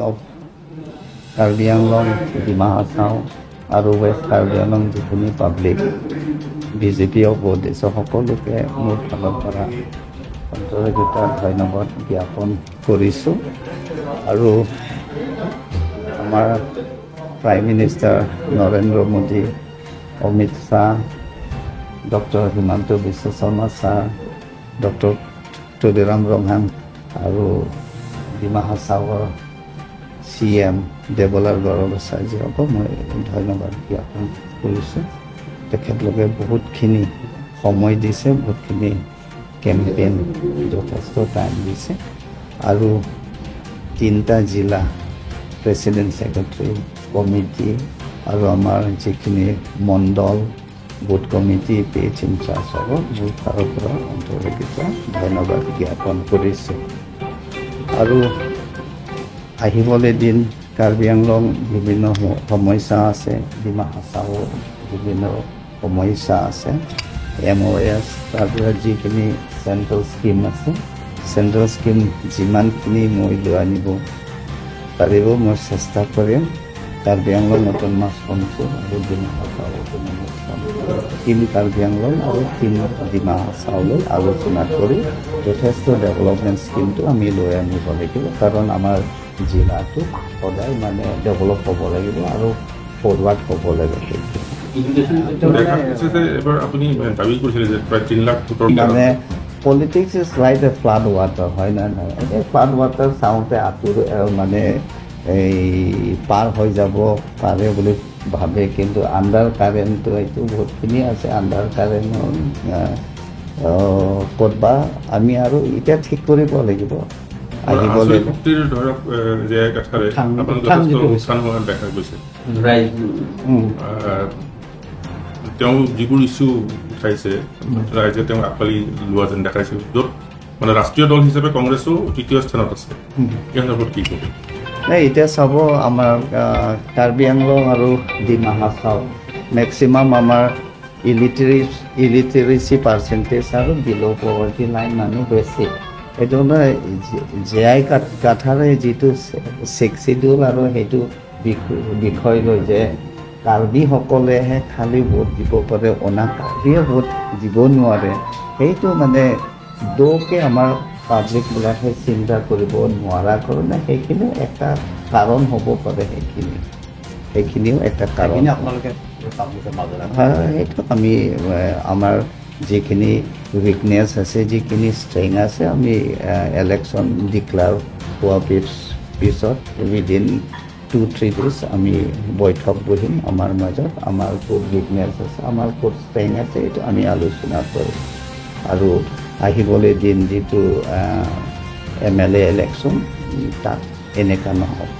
Of Karbi Anglong, Dima Hasao আৰু west Karbi Anglong যিখিনি public বিজেপিয়েও vote দিছে, সকলোকে মোৰ ফালৰ পৰা আন্তৰিকতা ধন্যবাদ জ্ঞাপন কৰিছোঁ। আৰু আমাৰ prime minister Narendra Modi, Amit Shah, doctor Himanta Biswa Sarma sir, doctor Tuliram Ronghang আৰু ডিমা হাছাওৰ চি এম দেৱলাল গৰগচাৰ্যক মই ধন্যবাদ জ্ঞাপন কৰিছোঁ। তেখেতলোকে বহুতখিনি সময় দিছে, বহুতখিনি কেম্পেইন যথেষ্ট টাইম দিছে আৰু তিনিটা জিলা প্ৰেচিডেণ্ট, ছেক্ৰেটাৰী, কমিটি আৰু আমাৰ যিখিনি মণ্ডল, বুথ কমিটি, পেজ ইনচাৰ্জ হ'ব, মোৰ ফালৰ পৰা আন্তৰিকতা ধন্যবাদ জ্ঞাপন কৰিছোঁ। আৰু আহিবলৈ দিন কাৰ্বি আংলং বিভিন্ন সমস্যা আছে, ডিমা হাছাও বিভিন্ন সমস্যা আছে, এম অ' এছ, তাৰপিছত যিখিনি চেণ্ট্ৰেল স্কীম আছে, চেণ্ট্ৰেল স্কীম যিমানখিনি মই লৈ আনিব পাৰিব মই চেষ্টা কৰিম। কাৰ্বি আংলং অট'নমাছ কাউন্সিল আৰু Dima Hasao autonomous council, team Karbi Anglong আৰু টিম ডিমা হাছাওলৈ আলোচনা কৰি যথেষ্ট ডেভেলপমেণ্ট স্কীমটো আমি লৈ আনিব লাগিব, কাৰণ আমাৰ জিলাটো সদায় মানে ডেভেলপ হ'ব লাগিব আৰু ফৰৱাৰ্ড হ'ব লাগে সেইটো। দেখা গৈছে যে এবাৰ আপুনি দাবী কৰিছিলে যে প্ৰায় 3 লাখ ভোটৰ মানে politics is like a flood water, হয় না নহয়? এই ফ্লাড ৱাটাৰ চাওঁতে আঁতুৰ মানে এই পাৰ হৈ যাব পাৰে বুলি ভাবে, কিন্তু আণ্ডাৰ কাৰেণ্টটো এইটো বহুতখিনি আছে। আণ্ডাৰ কাৰেণ্টৰ ক'তবা আমি আৰু এতিয়া ঠিক কৰিব লাগিব, আহিব আঞ্চলিক লাগিব। শক্তিৰ ধৰক জে আই কাঠাৰে আপোনালোক উত্থান যথেষ্ট যিটো হৈছে। উত্থান হোৱা দেখা গৈছে। ৰাইজ তেওঁ যিবোৰ ইছ্যু উঠাইছে, ৰাইজে তেওঁক আঁকোৱালি লোৱা যেন দেখাইছে, য'ত মানে ৰাষ্ট্ৰীয় দল হিচাপে কংগ্ৰেছো তৃতীয় স্থানত আছে। এই সন্দৰ্ভত কি ক'ব? নাই, এতিয়া চাব, আমাৰ কাৰ্বি আংলং আৰু ডিমা হাছাও মেক্সিমাম আমাৰ ইলিটাৰেচি পাৰ্চেণ্টেজ আৰু বিল' পভাৰ্টি লাইন মানুহ বেছি। সেইটো মানে জে আই কাঠাৰে যিটো ছিক্স চিডিউল আৰু সেইটো বিষয় লৈ যে কাৰ্বিসকলেহে খালী ভোট দিব পাৰে, অনা কাৰ্বিয়ে ভোট দিব নোৱাৰে, সেইটো মানে দকে আমাৰ পাব্লিকবিলাকে চিন্তা কৰিব নোৱাৰাৰ কাৰণে সেইখিনি এটা কাৰণ হ'ব পাৰে। সেইখিনিও এটা কাৰণ। সেইখিনি আপোনালোকে পাব্লিকৰ মাজত হয়, সেইটো আমি আমাৰ যিখিনি উইকনেছ আছে, যিখিনি ষ্ট্ৰেংথ আছে, আমি ইলেকশ্যন ডিক্লেয়াৰ হোৱা পিছত উইদিন 2-3 ডেজ আমি বৈঠক বহিম। আমাৰ মাজত আমাৰ ক'ত উইকনেছ আছে, আমাৰ ক'ত ষ্ট্ৰেংথ আছে, এইটো আমি আলোচনা কৰিম। আৰু আহিবলৈ দিন যিটো এম এল এ ইলেকশ্যন, তাত এনেকুৱা নহ'ব।